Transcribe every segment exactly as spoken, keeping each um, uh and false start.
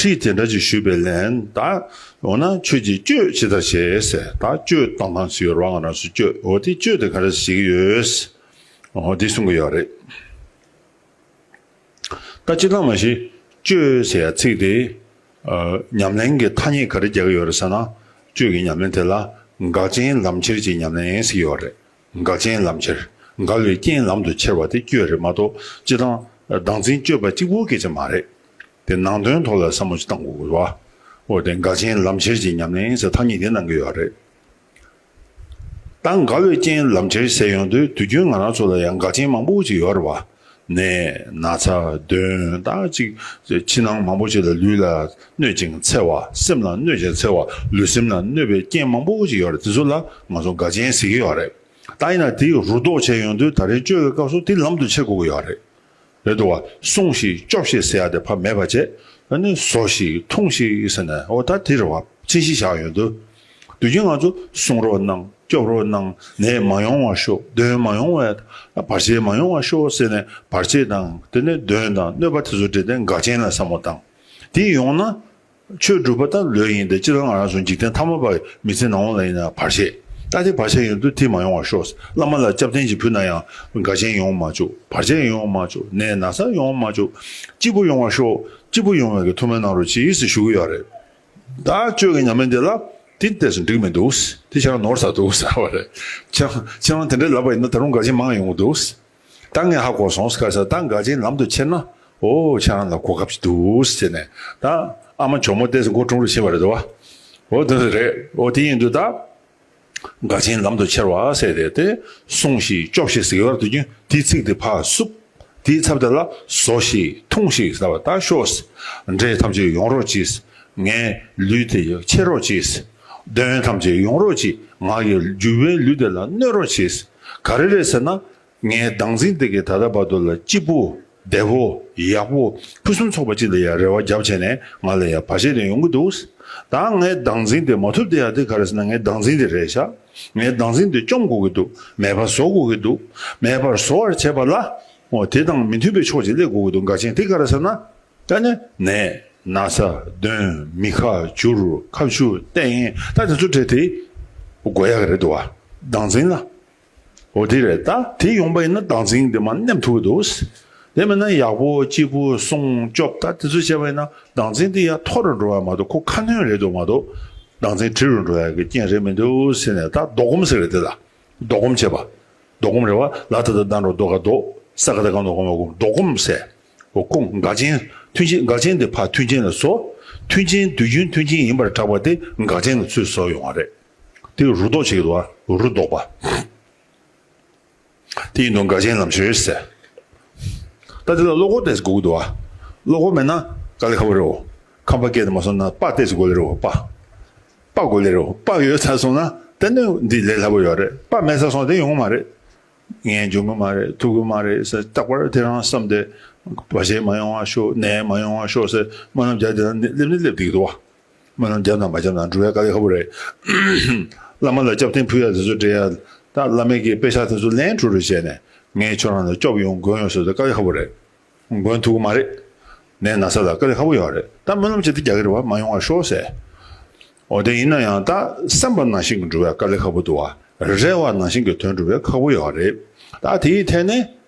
ཁྲིད་དེ་འདྲ་ཅིག་ཞུས་པའི་ལན་ད། འོ་ན་ཁྱོད་ཀྱིས་སྤྱོད་ཇི་ལྟར་བྱེད་ཟེར། ད་སྤྱོད་གཏོང་སྟངས་ཤིག་ཡོད་རེད་བ། ང་རང་ཚོ་སྤྱོད། འོ་དེ་སྤྱོད་དེ་ག་རེ་བྱེད་ཀྱི་ཡོད། འོ་དེ་གསུང་གི་ཡོད་རེད། ད་སྤྱིར་བཏང་མ་གཞི་སྤྱོད་ཟེར་ཡ་ཚིག་དེ། ཨ། ཉམས་ལེན་གྱི་ཐ་སྙད་ག་རེ་རྒྱག་གི་ཡོད་རེད་ཟེར་ན། སྤྱོད་ཀྱི་ཉམས་ལེན་དེ་ལ་འགལ་རྐྱེན་ལམ་ཁྱེར་གྱི་ཉམས་ལེན་ཟེར་གྱི་ཡོད་རེད། འགལ་རྐྱེན་ལམ་ཁྱེར། འགལ་བའི་རྐྱེན་ལམ་དུ་ཁྱེར་བ་དེ་སྤྱོད་རེད་མ་གཏོགས། སྤྱིར་བཏང་བདག་འཛིན་སྤྱོད་པ་གཅིག་པུའི་སྐད་ཆ་མ་རེད། དེ་ནང་དོན་ཐོག་ལ་བསམ་བློ་ཞིག་བཏང་དགོས་ཀྱི་རེད་བ། འོ་དེ་འགལ་རྐྱེན་ལམ་ཁྱེར་གྱི་ཉམས་ལེན་ཟེར་ཐ་སྙད་དེ་གནང་གི་ཡོད་རེད། ད་འགལ་བའི་རྐྱེན་ལམ་ཁྱེར་ཟེར་ཡོང་དུས། དུས་རྒྱུན་ང་རང་ཚོ་ལ་ཡང་འགལ་རྐྱེན་མང་པོ་ཅིག་ཡོད་རེད་བ། ནད་ན་ཚ་གདོན། ད་ཅིག་ཕྱི་ནང་མང་པོ་ཅིག་ལ། ལུས་ལ་གནོད་ཅིང་འཚེ་བ། སེམས་ལ་གནོད་ཅིང་འཚེ་བ། ལུས་སེམས་ལ་གནོད་པའི་རྐྱེན་མང་པོ་ཅིག་ཡོད་རེད། དེ་ཚོ་ལ་ང་ཚོ་འགལ་རྐྱེན་ཟེར་གྱི་ཡོད་རེད། ད་ཡིན་ན་དེ་རུ་ལྡོག་བྱས་ཡོང་དུས། ད་རེས་སྤྱོད་ཀྱི་སྐབས་སུ་དེ་ལམ་དུ་ཁྱེར་དགོས་ཀྱི་ཡོད་རེད། རེད་འདུག་བ། བསྲུང་ཞིག་སྐྱོབས་ཤིག་ཟེར་ཡ་དེ་ཕར་མེད་པ་བྱས། ཨ་ནི་བཟོ་ཞིག་འཐུང་ཞིག་ཟེར་ནས། འོ་ད་དེ་རེད་བ། མཚན་གཞི་བཞག་ཡོང་དུས། དུས་རྒྱུན་ང་ཚོ་བསྲུང་རོགས་གནང་། སྐྱོབ་རོགས་གནང་། ནད་མ་ཡོང་བ་ཤོག། གདོན་མ་ཡོང་བ། བར་ཆད་མ་ཡོང་བ་ཤོག་ཟེར་ནས། བར་ཆད་དང་། དེ་ནས་གདོན་དང་གནོད་པ་དེ་ཚོ་འདྲ་དེ་འགལ་རྐྱེན་ལ་བསམ་བློ་བཏང་། དེ་ཡོང་ན། ཆོས་སྒྲུབ་པ་ད་ལོས་ཡིན་ཏེ། སྤྱིར་བཏང་ང་རང་ཚོ་འཇིག་རྟེན་ཐ་མལ་པ་མི་ཚེ་ནང་ལ་ཡིན་ན་བར་ཆད། ད་དེ་བར་ཆད་ཡོང་དུས་དེ་མ་ཡོང་བར་ཤོག། བླ་མ་ལ་སྐྱབས་རྟེན་ཅིག་ཕུལ་ན་ཡང་འགལ་རྐྱེན་ཡོང་བ་མ་བཅུག། བར་ཆད་ཡོང་བ་མ་བཅུག། ནད་ན་ཚ་ཡོང་བ་མ་བཅུག། སྐྱིད་པོ་ཡོང་བར་ཤོག། སྐྱིད་པོ་ཡོང་བའི་གི་ཐུགས་སྨོན་གནང་རོགས་གྱིས་ཟེར་ཞུ་གི་ཡོད་རེད། ད་སྤྱོད་ཀྱི་ཉམས་ལེན་དེ་ལ་དེ་ཏོག་ཙམ་འགྲིག་མི་འདུག། དེ་ཁྱེད་རང་ནོར་ཟ་འདུག་ཟེར་བ་རེད། ཁྱེད་རང་ཁྱེད་རང་དེ་འདྲའི་ལབ་པ་ཡིན་ན། ད་རུང་འགལ་རྐྱེན་མང་ཡོང་གི་འདུག། ད་ངས་ཧ་གོ་སོང་། ག་རེ་ཟེར་ན། ད་འགལ་རྐྱེན་ལམ་དུ་ཁྱེར་ན། འོ་ཁྱེད་རང་ལ་གོ་སྐབས་ཅིག་འདུག་ཟེར་ནས། ད་ཨ་མ་ཇོ་མོ་ཏོག་ཙམ་མགོ་ཀྲུང་རུ་ཕྱིན་པ་རེད་དོ། འོ་དེ་རེད། འོ་དེ་ཡིན་དུས་ད་འགལ་རྐྱེན་ལམ་དུ་ཁྱེར་བ་ཟེར་དེ། དེ་བསྲུང་ཞིག་སྐྱོབས་ཤིག་ཟེར་གྱི་ཡོད་རེད། དུས་རྒྱུན་དེའི་ཚིག་དེ་ཕར་བསུབ། དེའི་ཚབ་དེ་ལ་བཟོ་ཞིག་འཐུང་ཞིག་ཟེར་བ། ད་ཤོག། འབྲས་ཐམས་ཅད་ཡོང་རོགས་གྱིས། ངའི་ལུས་དེ་ཕྱེ་རོགས་གྱིས། གདོན་ཐམས་ཅད་ཡོང་རོགས་གྱིས། ང་ཡི་འཇུ་བའི་ལུས་དེ་ལ་གནོད་རོགས་གྱིས། ག་རེ་རེད་ཟེར་ན། ངའི་བདག་འཛིན་དེ་གིས་ད་ལྟ་བར་དུ་ལ་སྐྱིད་པོ། བདེ་བོ། ཡག་པོ། ཕུན་སུམ་ཚོགས་པ་ཅིག་ལ་ཡ་རེ་བ་རྒྱབ་བྱས་ནས། ང་ལ་ཡ་བར་ཆད་དེ་ཡོང་གི་འདུག། ད་ངའི་བདག་འཛིན་དེ་མ་ཐུབ་དེ་ཡ་དེ་ག་རེ་ཟེར་ན། ངའི་བདག་འཛིན་དེ་རེད་ཤག། ངའི་བདག་འཛིན་དེ་བཅོམ་དགོས་ཀྱི་འདུག། མེད་པར་བཟོ་དགོས་ཀྱི་འདུག། མེད་པར་བཟོ་བར་བྱེད་པ་ལ། འོ་དེ་དང་མི་མཐུན་པའི་ཕྱོགས་ཅིག་སླེབས་དགོས་ཀྱི་འདུག། འགལ་རྐྱེན་དེ་ག་རེ་ཟེར་ན། ད་ནི་ནད་ན་ཚ་གདོན། མི་ཁ་བསྒྱུར། ཁ་བསྒྱུར་བསྟན། ད་དེ་ཚོ་འདྲ་དེ་དགོས་ཡག་རེད་འདུག་བ། བདག་འཛིན་ལ། འོ་དེ་རེད། ད་དེ་ཡོང་པ་ཡིན་ན་བདག་འཛིན་དེ་མར་མནན་ཐུབ་ཀྱི་འདུག། དེ་མིན་ན་ཡག་པོ་སྐྱིད་པོ་བསྲུང་སྐྱོབ་ད་དེ་ཚོ་བྱས་པ་ཡིན་ན། བདག་འཛིན་དེ་ཡར་མཐོ་རུ་འགྲོ་ཡ་མ་གཏོགས། ཁོ་ཁ་སྣོན་རེད་འདུག་མ་གཏོགས། བདག་འཛིན་གྲི་རུ་འགྲོ་ཡ་གི་རྐྱེན་རེད་མི་འདུག་ཟེར་ནས། ད་ལྡོག་སྒོམ་ཟེར་རེད་དེ་ལ། ལྡོག་སྒོམ་བྱེད་པ། ལྡོག་སྒོམ་རེད་བ། ལ་ད་བཏགས་ལྡ་འགྲོ་ལྡོ་ག་ལྡོག། ས་ག་བཏགས་སྒ་འོག་མ་སྒོམ། ལྡོག་སྒོམ་ཟེར། འོ་ཁོ་འགལ་རྐྱེན། མཐུན་རྐྱེན། འགལ་རྐྱེན་དེ་ཕར་མཐུན་རྐྱེན་ལ་བཟོ། མཐུན་རྐྱེན་དུས་རྒྱུན་མཐུན་རྐྱེན་ཡིན་པར་གྲགས་པ་དེ་འགལ་རྐྱེན་ལ་ཚུར་བཟོ་ཡོང་བ་རེད། དེ་རུ་ལྡོག་བྱེད་ཀྱི་འདུག་བ། རུ་ལྡོག་པ། དེ་ཡིན་དུས་འགལ་རྐྱེན་ལམ་ཁྱེར་ཟེར། ད་དེ་ལ་བློ་ཁོག་ཏོག་ཙམ་དགོས་ཀྱི་འདུག་བ། བློ་ཁོག་མེད་ན་དཀའ་ལས་ཁག་པོ་རེད་འོ། ཁམས་པ་སྐད་དུ་མ་སོང་ན་དཔའ་ཏོག་ཙམ་དགོས་ལེ་རེད་འོ། དཔའ། དཔའ་དགོས་ལེ་རེད་འོ། དཔའ་ཡོད་ཚར་སོང་ན་དེ་ནི་འདི་ལས་སླ་པོ་ཡོད་རེད། དཔའ་མེད་ཚར་སོང་ན་དེ་ཡོང་གི་མ་རེད། ངས་འཇོན་གི་མ་རེད། ཐུབ་གི་མ་རེད་ཟེར། རྟག་པར་དེ་རང་བསམ་སྟེ། བར་ཆད་མ་ཡོང་བ་ཤོག། ནད་མ་ཡོང་བ་ཤོག་ཟེར་སྨོན་ལམ་རྒྱག་དེ་ན་སླེབས་ནི་སླེབས་བསྡད་ཀྱི་འདུག་བ། སྨོན་ལམ་བརྒྱབ་དང་མ་བརྒྱབ་དང་འགྲུབ་ཡ་དཀའ་ལས་ཁག་པོ་རེད། བླ་མ་ལ་སྐྱབས་རྟེན་ཕུལ་ཡ་དེ་ཚོ་འདྲ་ཡ། ད་བླ་མའི་གི་དཔེ་ཆ་དེ་ཚོ་ལན་གྲུ་རུ་བྱས་ནས། ངས་ཁྱོད་རང་ལ་སྐྱོབ་ཡོང་མགོན་ཡོང་ཟེར་དུས་དཀའ་ལས་ཁག་པོ་རེད། མགོན་ཐུབ་ཀྱི་མ་རེད། ནད་ན་ཚ་ལ་དཀའ་ལས་ཁག་པོ་ཡོད་རེད། ད་སྨོན་ལམ་ཅིག་དེ་རྒྱག་གི་རེད་བ། མ་ཡོང་བ་ཤོག་ཟེར། འོ་དེ་ཡིན་ན་ཡང་ད་བསམ་པ་ནང་བཞིན་གྱི་འགྲུབ་ཡ་དཀའ་ལས་ཁག་པོ་འདུག་བ། རེ་བ་ནང་བཞིན་གྱི་དོན་འགྲུབ་ཡ་ཁག་པོ་ཡོད་རེད། ད་དེའི་ཐད་ནས།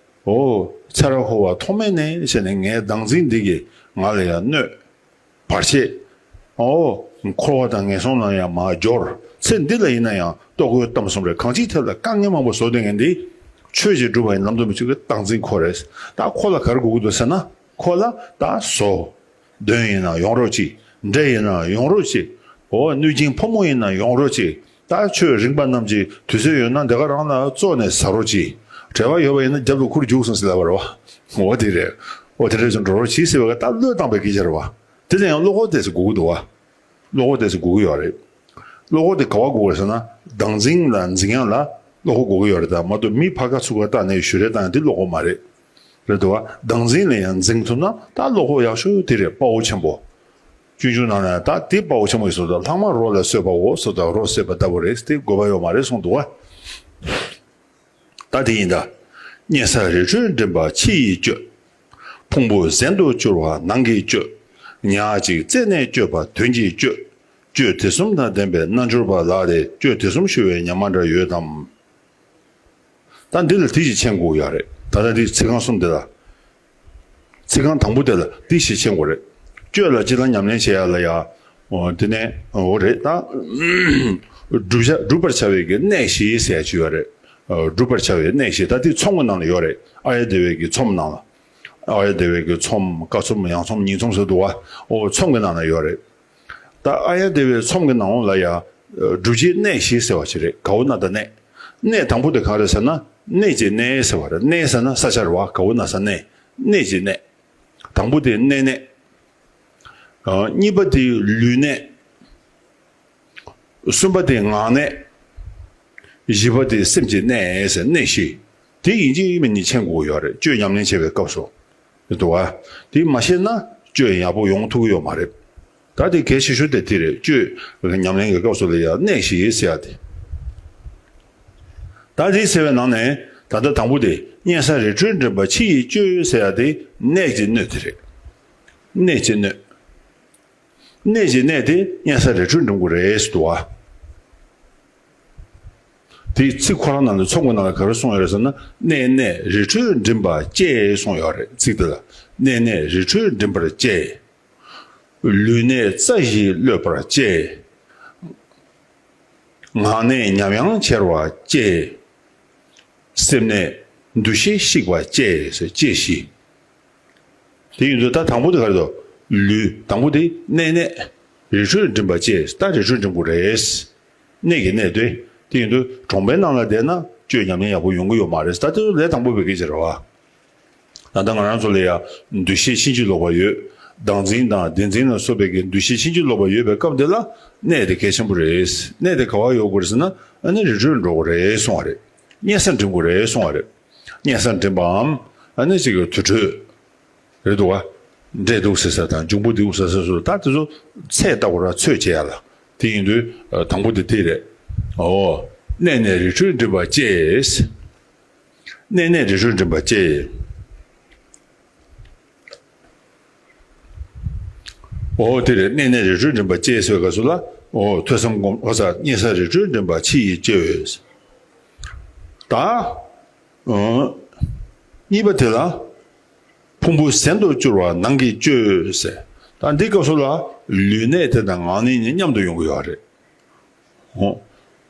འོ། ཚེ་རབས་འཁོར་བ་ཐོག་མེད་ནས་བྱས་ནས་ངའི་བདག་འཛིན་འདི་གིས་ང་ལ་ཡང་གནོད། བར་ཆད། འོ། འཁོར་བ་དང་ངན་སོང་ལ་ཡང་མར་སྦྱོར། ཚེ་འདི་ལ་ཡིན་ན་ཡང་ལྟོ་གོས་གཏམ་གསུམ་རེད། གང་ཅིའི་ཐད་ལ་དཀའ་ངལ་མང་པོ་བཟོ་བསྡད་མཁན་འདི། ཆོས་ཅིག་སྒྲུབ་པ་ཡི་ལམ་དུ་མི་ཆུད་ཀྱི་བདག་འཛིན་ཁོ་རེད། ད་ཁོ་ལ་ག་རེ་དགོས་ཀྱི་འདུག་ཟེར་ན། ཁོ་ལ་ད་བཟོ། གདོན་ཡིན་ན་ཡོང་རོགས་གྱིས། འདྲེ་ཡིན་ན་ཡོང་རོགས་གྱིས། འོ། གནོད་སྦྱིན་ཕོ་མོ་ཡིན་ན་ཡོང་རོགས་གྱིས། ད་ཆོས་རིག་པ་རྣམས་ཀྱིས་དུས་ཚོད་ཡོད་ན་འདི་ག་རང་ལ་བཙོག་ནས་ཟ་རོགས་གྱིས། བྲེལ་བ་ཡོད་པ་ཡིན་ན་རྒྱབ་ཏུ་ཁུར་རྒྱུགས་སོང་ཟེར་ལབ་པ་རེད་བ། འོ་དེ་རེད། འོ་དེ་འདྲ་ཞིག་འགྲོ་རོགས་གྱིས་ཟེར་བའི་ད་བློས་བཏང་པའི་སྐད་ཆ་རེད་བ། དེ་ལ་ཡང་བློ་ཁོག་དེ་ཚོ་དགོས་ཀྱི་འདུག་བ། བློ་ཁོག་དེ་ཚོ་དགོས་ཀྱི་ཡོད་རེད། བློ་ཁོག་དེ་ག་པར་དགོས་ཀྱི་རེད་ཟེར་ན། བདག་འཛིན་ལ་འཛིན་ཡག་ལ་བློ་ཁོག་དགོས་ཀྱི་ཡོད་རེད། ད་མ་གཏོགས་མི་ཕར་ཁ་ཚུར་ཁ་བལྟས་ནས་ཞུ་རེ་བཏང་ཡག་དེ་བློ་ཁོག་མ་རེད། རེད་འདུག་བ། བདག་འཛིན་ལ་ཡང་འཛིན་ཐུབ་ན་ད་བློ་ཁོག་ཡག་ཤོས་དེ་རེད། དཔའ་བོ་ཆེན་པོ། སྤྱོད་འཇུག་ནང་ལ་ད་དེ་དཔའ་བོ་ཆེན་པོ་ཡིན་སོང་ཙང་། ལྷག་མ་རོ་ལ་གསོད་པའོ་ཟེར་ཙང་། རོ་གསོད་པ་ལྟ་བུ་རེད། དེ་དགོས་པ་ཡོད་མ་རེད་གསུངས་འདུག་བ། ད་དེ་ཡིན་ད། གཉན་ས་རི་ཁྲོད་འགྲིམ་པ་ཕྱི་ཡི་སྤྱོད། ཕུང་པོ་གཟན་དུ་སྐྱུར་བ་ནང་གི་སྤྱོད། ཉག་གཅིག་རྩད་ནས་གཅོད་པ་དོན་གྱིས་གཅོད། གཅོད་དེ་གསུམ་དང་ལྡན་པའི་རྣལ་འབྱོར་པ་ལགས་ཏེ། གཅོད་དེ་གསུམ་ཞུ་བའི་ཉམས་མ་འདྲ་ཡོད་དམ། ད་འདི་ལ་དེ་ཞིག་མཁྱེན་དགོས་ཡོད་རེད། ད་ལྟ་འདི་ཚིག་རྐང་གསུམ་དེ་ལ། ཚིག་རྐང་དང་པོ་དེ་ལ་འདི་ཞིག་མཁྱེན་དགོས་རེད། གཅོད་ལ་སྤྱི་ལ་ཉམས་ལེན་བྱེད་ཡ་ལ་ཡ། འོ་དེ་ནས་འོ་རེད་ད། བསྒྲུབ་བྱ་བསྒྲུབ་པར་བྱ་བའི་གི་གནས་བཞི་ཟེར་ཡ་ཅིག་ཡོད་རེད། བསྒྲུབ་པར་བྱ་བའི་གནས་བཞི་ད་འདི་ཚོམས་ཀྱི་ནང་ལ་ཡོད་རེད། ཨཱརྱ་དེ་བའི་གི་ཚོམས་ནང་ལ། ཨཱརྱ་དེ་བའི་གི་ཚོམས་ཀ་ཚོམས་ཡང་ཚོམས་ཉིང་ཚོམས་ཟེར་འདུག་བ། འོ་ཚོམས་ཀྱི་ནང་ལ་ཡོད་རེད། ད་ཨཱརྱ་དེ་བའི་ཚོམས་ཀྱི་ནང་ལོགས་ལ་ཡ། བསྒྲུབ་བྱའི་གནས་བཞི་ཟེར་བ་ཞིག་རེད། ག་བོ་ན་ད་གནས། གནས་དང་པོ་དེ་ག་རེ་ཟེར་ན་གནས་ཀྱི་གནས་ཟེར་བ་རེད། གནས་ཟེར་ན་ས་ཆ་རེད་བ། ག་བོ་ན་ས་གནས། གནས་ཀྱི་གནས། དང་པོ་དེ་གནས་གནས། གཉིས་པ་དེ་ལུས་གནས། གསུམ་པ་དེ་ངག་གནས། བཞི་པ་དེ་སེམས་ཀྱི་གནས་ཟེར་གནས་བཞི། དེ་ཡིན་གཅིག་མིན་གཉིས་མཁྱེན་དགོས་ཡོད་རེད། གཅོད་ཉམས་ལེན་བྱེད་པའི་སྐབས་སུ། འདུག་བ། དེ་མ་ཤེས་ན་གཅོད་ཡག་པོ་ཡོང་ཐུབ་ཀྱི་ཡོད་མ་རེད། ད་དེ་གལ་ཆེ་ཤོས་དེ་དེ་རེད། གཅོད་ཉམས་ལེན་གྱི་སྐབས་སུ་ལ་ཡང་གནས་བཞི་ཟེར་ཡ་དེ། ད་དེ་ཟེར་བའི་ནང་ནས་ད་ལྟ་དང་པོ་དེ་གཉན་ས་རི་ཁྲོད་འགྲིམ་པ་ཕྱི་ཡི་གཅོད་ཟེར་ཡ་དེ་གནས་ཀྱི་སྣོད་དེ་རེད། གནས་ཀྱི་སྣོད། གནས་ཀྱི་གནས་དེ་གཉན་ས་རི་ཁྲོད་འགྲིམ་དགོས་རེད་ཟེར་འདུག་བ། དེའི་ཚིག་ཁོ་རང་ནང་ལ་ཚོམས་ཀྱི་ནང་ལ་ག་རེ་གསུངས་ཡོད་རེད་ཟེར་ན། གནས་གནས་རི་ཁྲོད་འགྲིམ་པ་གཅེས་གསུངས་ཡོད་རེད། ཚིག་དེ་ལ། གནས་གནས་རི་ཁྲོད་འགྲིམ་པར་གཅེས། ལུས་གནས་རྩ་བཞི་གློད་པར་གཅེས། ངག་གནས་ཉམས་དབྱངས་འཆེར་བར་གཅེས། སེམས་གནས་འདུ་ཤེས་བཤིག་པར་གཅེས་ཟེར་གཅེས་བཞི། དེ་ཡིན་དུས་ད་དང་པོ་དེ་ག་རེ་འདུག་ལུས་དང་པོ་དེ་གནས་གནས། རི་ཁྲོད་འགྲིམ་པ་གཅེས། ད་རི་ཁྲོད་འགྲིམ་དགོས་རེད། གནས་ཀྱི་གནས་དེ། དེ་ཡིན་དུས་གྲོང་པའི་ནང་ལ་བསྡད་ན་གཅོད་ཉམས་ལེན་ཡག་པོ་ཡོང་གི་ཡོད་མ་རེད། ད་དེ་ཚོ་ལས་དང་པོ་བེད་སྤྱོད་བྱེད་རོགས། ད་ལྟ་ང་རང་ཚོ་ལ་ཡ་འདུ་ཤེས་ཕྱིན་ཅི་ལོག་པ་ཡོད། བདག་འཛིན་དང་བདེན་འཛིན་ལ་སོགས་པའི་གི་འདུ་ཤེས་ཕྱིན་ཅི་ལོག་པ་ཡོད་པའི་སྐབས་འདི་ལ་གནས་དེ་གལ་ཆེན་པོ་རེད། གནས་དེ་ག་བ་ཡོད་དགོས་རེད་ཟེར་ན། ཨ་ནི་རི་ཁྲོད་འགྲོ་དགོས་རེད་གསུང་བ་རེད། གཉན་ས་འགྲིམ་དགོས་རེད་གསུང་བ་རེད། གཉན་ས་འགྲིམ་པའམ་ཨ་ནི་ཅིག་གི་དུར་ཁྲོད་རེད་འདུག་བ། འབྲས་ཐུག་ཟེར་ས་དང་འབྱུང་པོ་ཐུག་ཟེར་ས་སོགས་ད་དེ་ཚོ་ཚད་ལྟ་བུ་ར་ཚོད་བྱེད་ཡ་ལ། དེ་ཡིན་དུས་དང་པོ་དེ་དེ་རེད། ཨོ། གནས་གནས་རི་ཁྲོད་འགྲིམ་པ་གཅེས། གནས་གནས་རི་ཁྲོད་འགྲིམ་པ་གཅེས། ཨོ་དེ་རེད། གནས་གནས་རི་ཁྲོད་འགྲིམ་པ་གཅེས་ཟེར་བའི་སྐབས་སུ་ལ། ཨོ་ཐོས་བསམ་སྒོམ་ཨོ་ས་གཉན་ས་རི་ཁྲོད་འགྲིམ་པ་ཕྱི་ཡི་གཅོད། ད། ཨོ། གཉིས་པ་དེ་ལ། ཕུང་པོ་ཟད་དུ་གྱུར་པ་ནང་གི་གཅོད་ཟེར། ད་འདི་སྐབས་སུ་ལ་ལུས་གནས་དེ་དང་ངག་གནས་གཉིས་མཉམ་དུ་ཡོང་གི་ཡོད་རེད། ཨོ།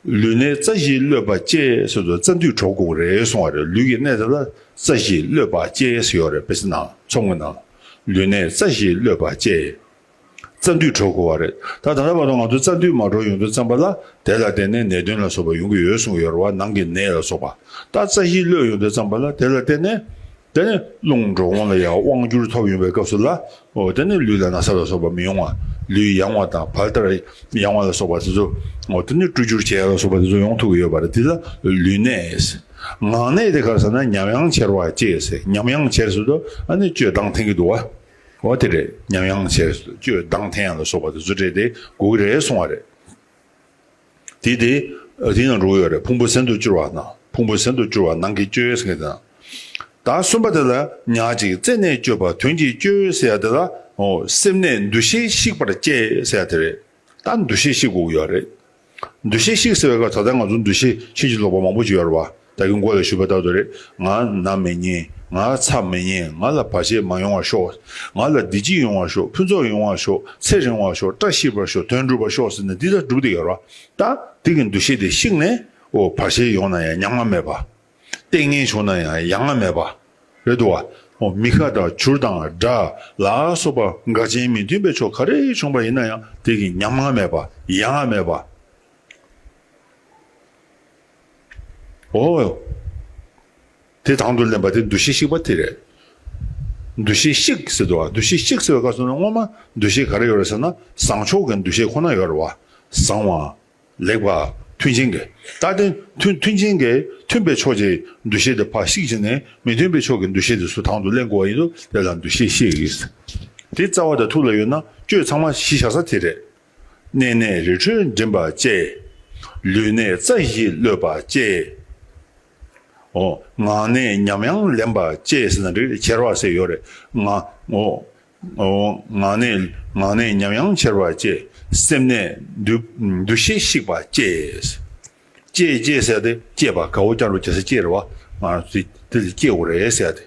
ལུས་གནས་རྩ་བཞི་གློད་པ་གཅེས་ཟེར་དུས་རྩ་མདུད་གྲོལ་དགོས་རེད་གསུང་བ་རེད། ལུས་ཀྱི་གནས་དེ་ལ་རྩ་བཞི་གློད་པ་གཅེས་ཟེར་ཡོད་རེད། དཔེ་ཆ་ནང་ཚོམས་ཀྱི་ནང་། ལུས་གནས་རྩ་བཞི་གློད་པ་གཅེས། རྩ་མདུད་གྲོལ་དགོས་པ་རེད། ད་ད་ལྟ་བར་དུ་ང་ཚོ་རྩ་མདུད་མ་གྲོལ་ཡོང་དུས་ཙམ་པ་ལ་དེ་ལ་བརྟེན་ནས་ནད་གདོན་ལ་སོགས་པ་ཡོང་གི་ཡོད་གསུང་གི་ཡོད་རེད་བ། ནང་གི་ནད་ལ་སོགས་པ། ད་རྩ་བཞི་གློད་ཡོང་དུས་ཙམ་པ་ལ་དེ་ལ་བརྟེན་ནས། དེ་ནས་རླུང་འགྲོ་འོང་ལ་ཡང་དབང་བསྒྱུར་ཐོབ་ཡོང་བའི་སྐབས་སུ་ལ། འོ་དེ་ནས་ལུས་ལ་ན་ཚ་ལ་སོགས་པ་མི་ཡོང་བ། ལུས་ཡང་བ་དང་བལ་ལྟར་ཡང་བ་ལ་སོགས་པ་དེ་ཚོ། འོ་དེ་ནས་བཀྲུ་སྦྱོར་བྱེད་ཡ་ལ་སོགས་པ་དེ་ཚོ་ཡོང་ཐུབ་ཀྱི་ཡོད་པ་རེད། དེ་ལ་ལུས་གནས། ངག་གནས་དེ་ག་རེ་ཟེར་ན་ཉམས་དབྱངས་འཆེར་བ་གཅེས་ཟེར། ཉམས་དབྱངས་འཆེར་ཟེར་དུས་ཨ་ནི་གཅོད་མདངས་འཐེན་གྱི་འདུག་བ། འོ་དེ་རེད། ཉམས་དབྱངས་འཆེར་ཟེར་དུས་གཅོད་མདངས་འཐེན་ཡ་ལ་སོགས་པ་དེ་ཚོ་རེད་དེ་དགོས་ཀྱི་རེད་གསུང་བ་རེད། དེ་དེ། དེ་ཡང་འགྲོ་གི་ཡོད་རེད། ཕུང་པོ་ཟད་དུ་གྱུར་བ་ན། ཕུང་པོ་ཟད་དུ་གྱུར་བ་ནང་གི་གཅོད་ཟེར་མཁན་དེ་ན། ད་གསུམ་པ་དེ་ལ་ཉག་གཅིག་རྩད་ནས་གཅོད་པ་དོན་གྱིས་གཅོད་ཟེར་ཡ་དེ་ལ། འོ་སེམས་གནས་འདུ་ཤེས་བཤིག་པར་གཅེས་ཟེར་ཡ་དེ་རེད། ད་འདུ་ཤེས་བཤིག་དགོས་ཀྱི་ཡོད་རེད། འདུ་ཤེས་བཤིག་ཟེར་བའི་སྐབས་ད་ལྟ་ང་ཚོ་འདུ་ཤེས་ཕྱིན་ཅི་ལོག་པ་མང་པོ་ཅིག་ཡོད་རེད་བ། ད་གིན་འགོ་ལ་ཞུས་པ་ལྟར་དུ་རེད། ང་ན་མི་ཉན། ང་ཚ་མི་ཉན། ང་ལ་བར་ཆད་མ་ཡོང་བར་ཤོག་ང་ལ་བདེ་སྐྱིད་ཡོང་བར་ཤོག་ཕུན་ཚོགས་ཡོང་བར་ཤོག་ཚེ་རིང་བར་ཤོག་བཀྲ་ཤིས་པར་ཤོག་དོན་འགྲུབ་པར་ཤོག་ཟེར་ནས་འདི་ལྟར་སྒྲུབ་བསྡད་ཡོད་རེད་བ། ད་དེ་གི་འདུ་ཤེས་དེ་བཤིག་ནས། འོ་བར་ཆད་ཡོང་ན་ཡང་ཉམ་ང་མེད་པ། ལྟས་ངན་བྱུང་ན་ཡང་ཡ་ང་མེད་པ། རེད་འདུག་བ། འོ་མི་ཁ་དང་བྱུར་དང་དགྲ་ལ་སོགས་པ་འགལ་རྐྱེན་མི་མཐུན་པའི་ཕྱོགས་ག་རེ་བྱུང་པ་ཡིན་ན་ཡང་དེ་གི་ཉམ་ང་མེད་པ་ཡ་ང་མེད་པ། འོ། དེ་དང་དུ་ལེན་པ་དེ་འདུ་ཤེས་བཤིག་པ་དེ་རེད། འདུ་ཤེས་བཤིག་ཟེར་འདུག་བ། འདུ་ཤེས་བཤིག་ཟེར་བའི་སྐབས་སུ་ནི་སྔོན་མ་འདུ་ཤེས་ག་རེ་ཡོད་རེད་ཟེར་ན་བཟང་ཕྱོགས་ཀྱི་འདུ་ཤེས་ཁོ་ན་ཡོད་རེད་བ། བཟང་བ། ལེགས་པ། མཐུན་རྐྱེན་གྱི། ད་དེ་མཐུན་མཐུན་རྐྱེན་གྱི་མཐུན་པའི་ཕྱོགས་ཀྱི་འདུ་ཤེས་དེ་ཕར་བཤིག་བྱས་ནས་མི་མཐུན་པའི་ཕྱོགས་ཀྱི་འདུ་ཤེས་དེ་ཚུར་དང་དུ་ལེན་དགོས་པ་ཡིན་དུས་དེ་ལ་འདུ་ཤེས་བཤིག་ཡིན། དེ་རྩ་བ་དང་ཐུགས་ལ་ཡོད་ན་གཅོད་ཚང་མ་གཞི་བཞག་ས་དེ་རེད། གནས་གནས་རི་ཁྲོད་འགྲིམ་པ་གཅེས། ལུས་གནས་རྩ་བཞི་གློད་པ་གཅེས། འོ། ངག་གནས་ཉམས་དབྱངས་ལེན་པ་གཅེས་ཟེར་ན་འགྲིག་རེད། འཆེར་བ་ཟེར་ཡོད་རེད། ང་། འོ། ཨོ། ངག་ནས་ངག་ནས་ཉམས་ཡང་ཆེར་བ་བསྐྱེད། སེམས་ནས་འདུ་འདུ་ཤེས་བཤིག་པ་བསྐྱེད། བསྐྱེད་བསྐྱེད་ཟེར་ཏེ་བསྐྱེད་པ་ག་འོ་ཀྱང་རུ་བྱེད་ས་བསྐྱེད་རེད་བ། ང་ཚོས་དེ་ལ་བསྐྱེད་དགོས་རེད་ཟེར་ཏེ།